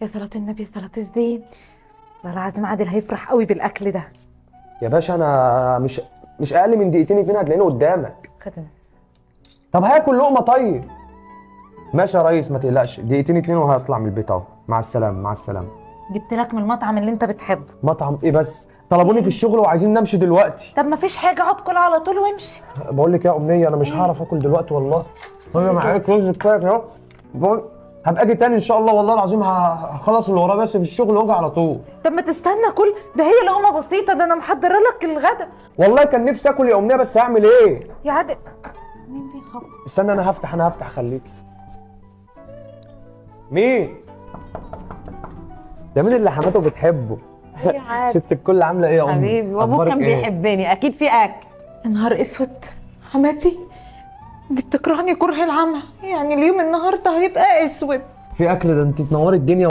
يا صلاة النبي، يا صلاة الزين. والله العظيم عادل هيفرح قوي بالاكل ده. يا باشا انا مش اقل من دقيقتين اتنين هتلاقيني قدامك. خدم. طب هاكل لقمة. طيب ماشي يا ريس، ما تقلقش، دقيقتين اتنين وهطلع من البيت اهو. مع السلامة مع السلامة. جبت لك من المطعم اللي انت بتحبه. مطعم ايه بس؟ طلبوني في الشغل وعايزين نمشي دلوقتي. طب ما فيش حاجه، اقعد كل على طول وامشي. بقول لك يا امنية انا مش هعرف اكل دلوقتي والله. انا معايا رز كفاية اهو. هبقى اجي تاني ان شاء الله، والله العظيم هخلص اللي ورايا بس في الشغل واجي على طول. طب ما تستنى كل ده، هي لقمة بسيطه، ده انا محضرة لك الغدا. والله كان نفسي اكل يا امنية بس هعمل ايه؟ يا عادل مين بيخبط؟ استنى انا هفتح، انا هفتح، خليكي. مين؟ ده مين اللي حماته بتحبه؟ ست الكل عامله ايه يا امي؟ حبيبي وابوك أخبارك كان إيه؟ بيحبني، اكيد في اكل. يا نهار اسود، حماتي دي بتكرهني كره العمى، يعني اليوم النهارده هيبقى اسود. في اكل؟ ده انت تنوري الدنيا.